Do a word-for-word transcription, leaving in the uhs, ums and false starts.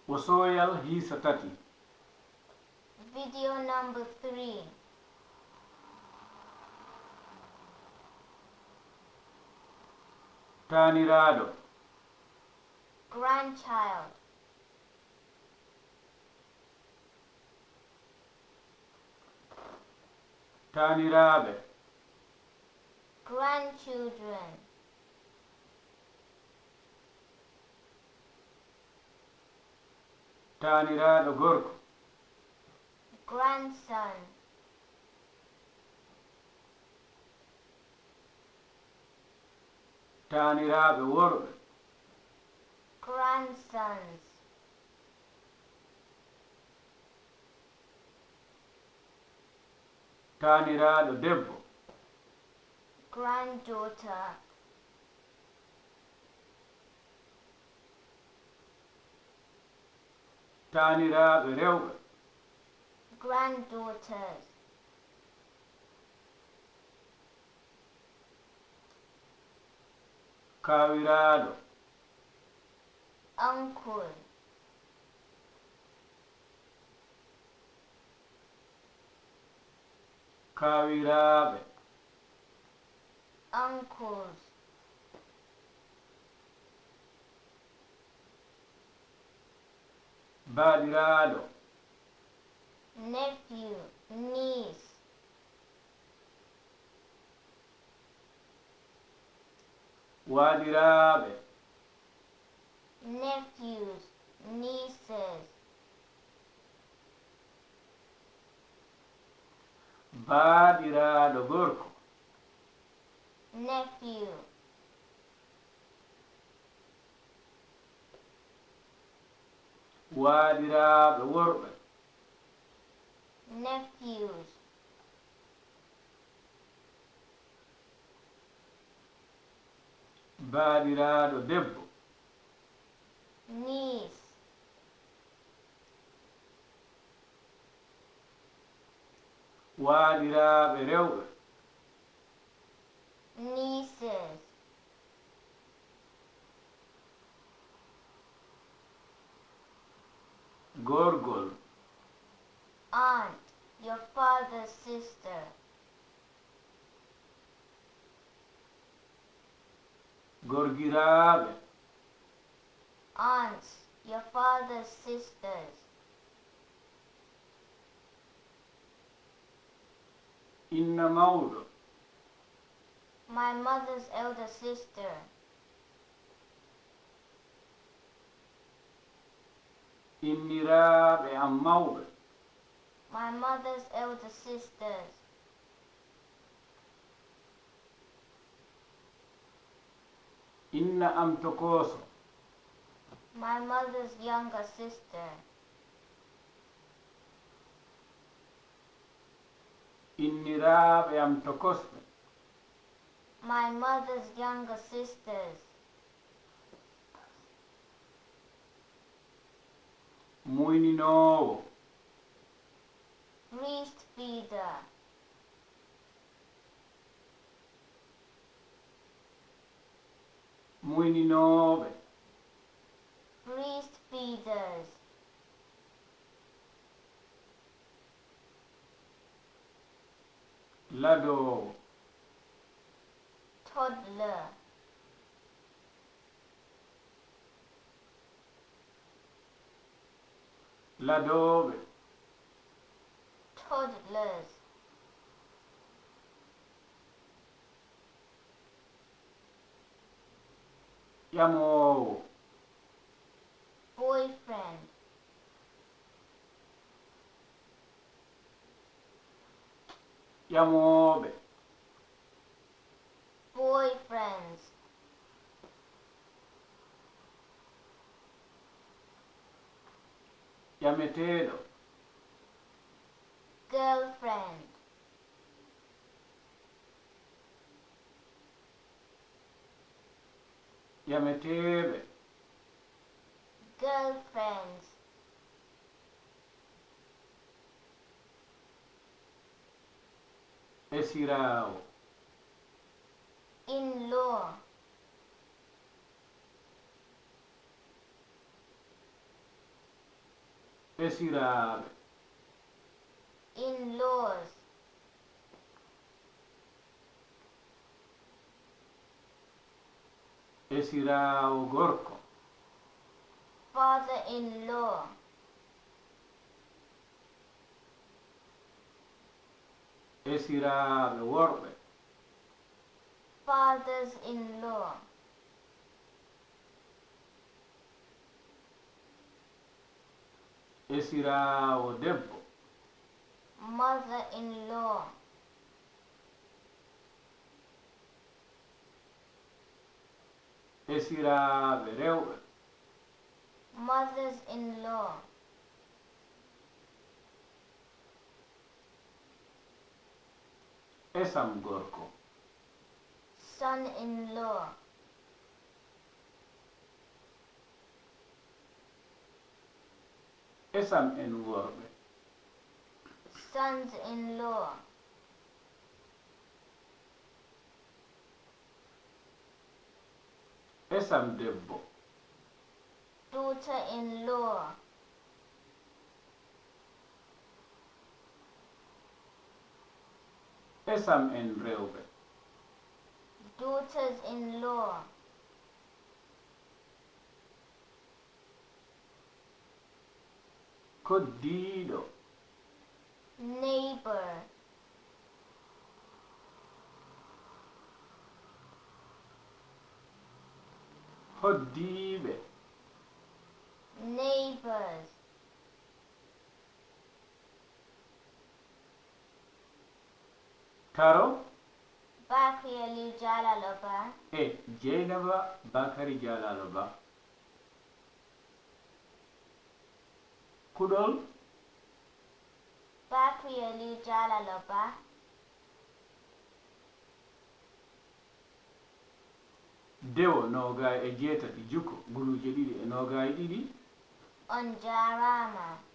Ɓosooyal hiisa tati. Video number three. Taaniraaɗo. Grandchild. Taaniraaɓe. Grandchildren. Taaniraaɗo gorko. Grandson. Taaniraaɓe worɓe. Grandsons. Taaniraaɗo debbo. Granddaughter. Taaniraaɓe rewɓe. Granddaughters. Kaawiraaɗo. Uncle. Kaawiraaɓe. Uncles. Baaɗiraaɗo. Nephew, niece. Waaɗiraaɓe. Nephews, nieces. Baaɗiraaɗo gorko. Nephew. Waaɗiraaɓe worɓe. Nephews. Baaɗiraaɗo debbo. Niece. Waaɗiraaɓe rewɓe. Nieces. Gorgol. Aunt, your father's sister. Gorgiraaɓe. Aunts, your father's sisters. Inna mawɗo. My mother's elder sister. Inniraaɓe am mawɓe. My mother's elder sisters. Inna am tokooso. My mother's younger sister. Inniraaɓe am tokosɓe. My mother's younger sisters. Muyninoowo. Breastfeeder. Muyninooɓe. Breastfeeders. Ladoowo. Toddler. Ladooɓe. Toddlers. Ƴamoowo. Boyfriend. Ƴamooɓe. Boyfriends. Ƴameteeɗo. Girlfriend. Ƴameteeɓe. Girlfriends. Esiraawo. In-law. Esiraaɓe. In-laws. Esiraawo gorko. Father-in-law. Esiraaɓe worɓe. Fathers-in-law. Esiraawo debbo. Mother-in-law. Esiraaɓe rewɓe. Mothers-in-law. Esam gorko. Son-in-law. Esam en worɓe. Sons-in-law. Esam debbo. Daughter-in-law. Esam en rewɓe. Daughters-in-law. Koddiiɗo. Neighbor. Hoddiiɓe. Neighbors. Taro. Bakri Aliou Jalalo Ba. E Jeynaba Bakari Jalalo Ba. Kuɗol. Bakri Aliou Jalalo Ba. Dewo noogay e jeetati, juko guluuje ɗiɗi e noogay ɗiɗi. On jaaraama.